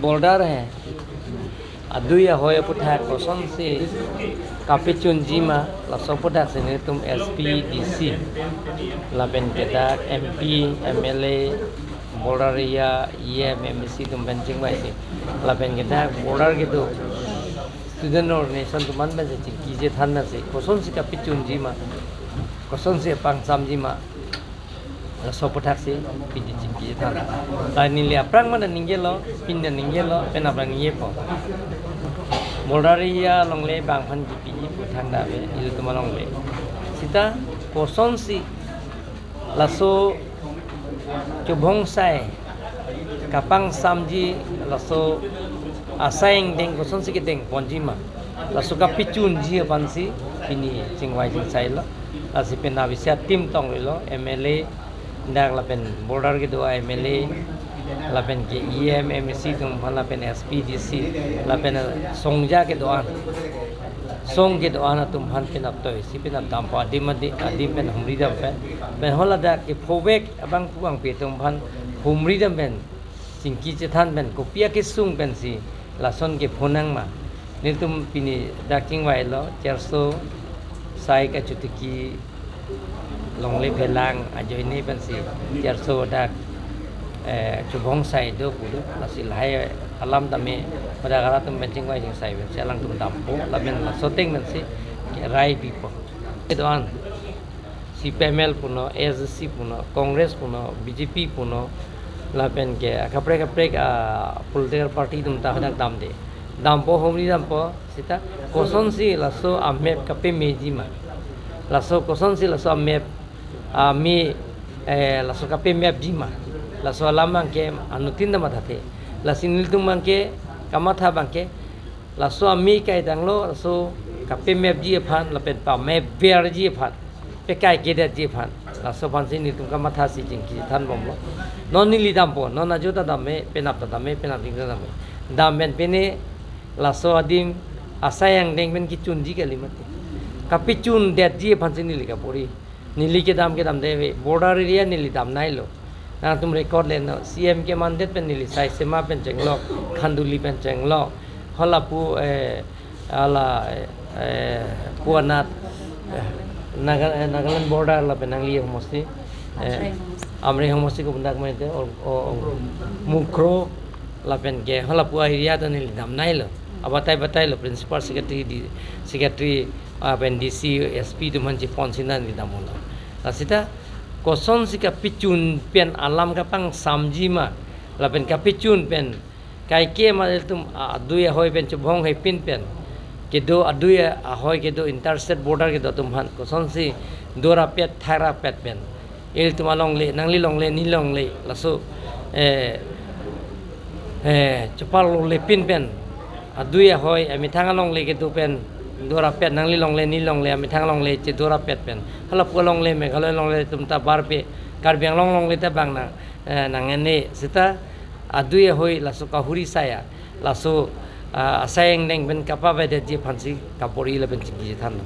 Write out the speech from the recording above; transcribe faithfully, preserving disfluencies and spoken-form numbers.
Border he. Adui ahoi aputhak kosonsi kapechunji ma, laso aputhak si nelitum S P, D C, lapen ke dak M P, M L A, border area, E M, M A C atum pen chingvaisi, lapen ke dak border kedo student organization atum aphan pensi chingki chethan nangsi, kosonsi kapechunji ma, kosonsi pangsamji ma, laso aputhak si pini chingki chethan. Lahai neli aphrang mana ningjelo, pini ningjelo, penap ningjepo. Border area alongle bang aphan kipi pu thangta ave, ilitum alongle. Sita kosonsi laso chubhongsai kapangsamji, laso asai angdeng kosonsi kedengponji ma, laso kapechunji aphansi pini chingvai chingsailo. Lasi penap isi a-team tongrilo, M L A, dak lapen border kedo a-M L A, lapen ke E M, M A C atum aphan, lapen S P, D C, lapen songja kedo-an, song kedo-an atum aphan penap toisi penap dampo, adim adim, adim pen humri dam pen. Pen hala dak kephovek abang pu abangpi atum aphan humri dam pen, chingki chethan pen, kopi akesung pensi lason kepho nang ma. Nelitum pini dak chingvailo, cherso sai kachotiki longle phelang ajoine pensi cherso dak, eh, chubhongsai do pu do, lasi lahai alam tame pada kara atum pen chingvai chingsai pensi alangtum dampo, lapen laso ateng pensi rai pipo. Kedo-an, C P I M L punon, A S D C punon, Congress punon, B J P punon, lapen ke kaprek kaprek a-political party atum ta hadak damde. Dampo, humri dampo, sita kosonsi laso a-map kapemeji ma, laso kosonsi laso a-map, a, mi, eh, laso kapemapji ma, laso alam abangke anuttin ta mathathe. Lasi nelitum abangke kamatha abangke, laso a-map kaitanglo, laso kapemapji aphan, lapen pamapverji aphan, pekaikedetji aphan, laso aphansi nelitum kamathasi chingki chethan bomlo. Non neli dampo, non ajo ta dam-e, penap ta dam-e, penap ding ta dam-e. Dam pen pine laso adim asai angdeng pen kechunji kali mati. Kapechundetji aphansi neli kabor-i. Neli kedam kedamde ave, border area neli damnailo. Nangtum record leno, C M kemandet pen neli Saisema pen chenglok, Khanduli pen chenglok, halapu, eh, hala, eh, Puanat, eh, Naga-, eh, Nagaland border lapen nangli homosti, eh, Amreng homosti. Amreng homosti kopundak mate, o, o, o, Mukroh, lapen ke halapu area ta neli damnailo. Abatai batailo, principal secretary, di secretary, lapen D C, S P atum aphan cheponsi neli damlo. Lasita kosonsi kapechun pen alam kapangsamji ma, lapen kapechun pen kaike ma ilitum adui ahoi pen chubhong hepin pen, kedo adui ahoi kedo inter-state border kedo atum aphan kosonsi dorapet tharapet pen ilitum alongle, nangli longle, neli longle, laso, eh, eh, chepalole pin pen, adui ahoi amethang alongle kedo pen dorapet, nangli longle, neli longle, amethang alongle chedorapet pen, halapu alongle, Meghalaya alongle atum ta barpe, Karbi Anglong alongle ta bang nang, eh, nang-ene, sita adui ahoi laso kahuri saya, laso, ah, asai angdeng pen kapavedetji aphansi kabor-i lapen chingki chethanlo.